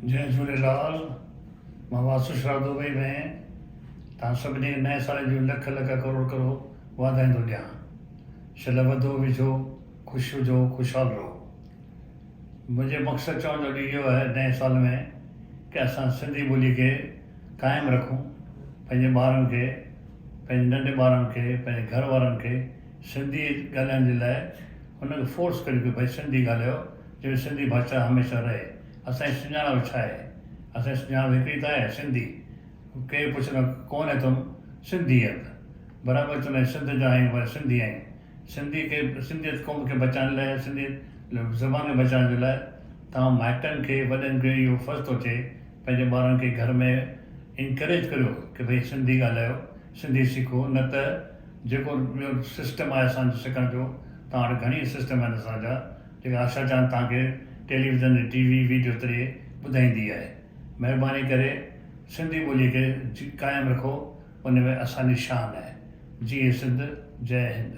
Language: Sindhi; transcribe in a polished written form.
جئي جهوليلال مان واسو شراب دبئي ۾ توهان سڀني کي نئين سال جون لک لک ڪروڙ ڪروڙ واڌايون ٿو ڏيان شل وڌو ويجهو خوش هجو خوشحال رهو منهنجي مقصد چوڻ جو اڄ اهو آهي نئين سال ۾ ڪي اسان سنڌي ٻولي کي قائم رکون پنهنجي ٻارن کي پنهنجي ننڍي ٻارن کي پنهنجي گهر وارن کي سنڌي ڳالهائڻ جي لاء ان کي فورس ڪريون ڪي ڀئي سنڌي ڳالهايو جنهن ۾ سنڌي ڀاشا هميشه رهي. اسان جي سڃاڻپ ڇا آهي؟ اسان جي سڃاڻپ هڪڙي ته آهي سنڌي. ڪير پڇندو ڪون هي تم؟ سنڌي هي ته برابر چوندا آهيون سنڌ جا آهيون پر سنڌي آهيون. سنڌي کي سنڌيت قوم کي بچائڻ لاء سنڌي زبان کي بچائڻ جي لاء توهان مائٽن کي وڏن کي اهو فرض ٿو اچي پنهنجي ٻارن کي گهر ۾ انڪريج ڪريو ڪي ڀئي سنڌي ڳالهايو سنڌي سکو نه ته جيڪو ٻيو سسٽم آهي اسان جو سکڻ جو توهان وٽ گهڻي سسٽم آهن اسان جا جيڪا آشا چاند توهان کي ٽيليويزن ۽ ٽي وي ويڊيو ذريعي ٻڌائيندي آهي مهرباني ڪري سنڌي ٻولي کي قائم رکو ان ۾ اسان جي شان آهي جيئي سنڌ جئي هند.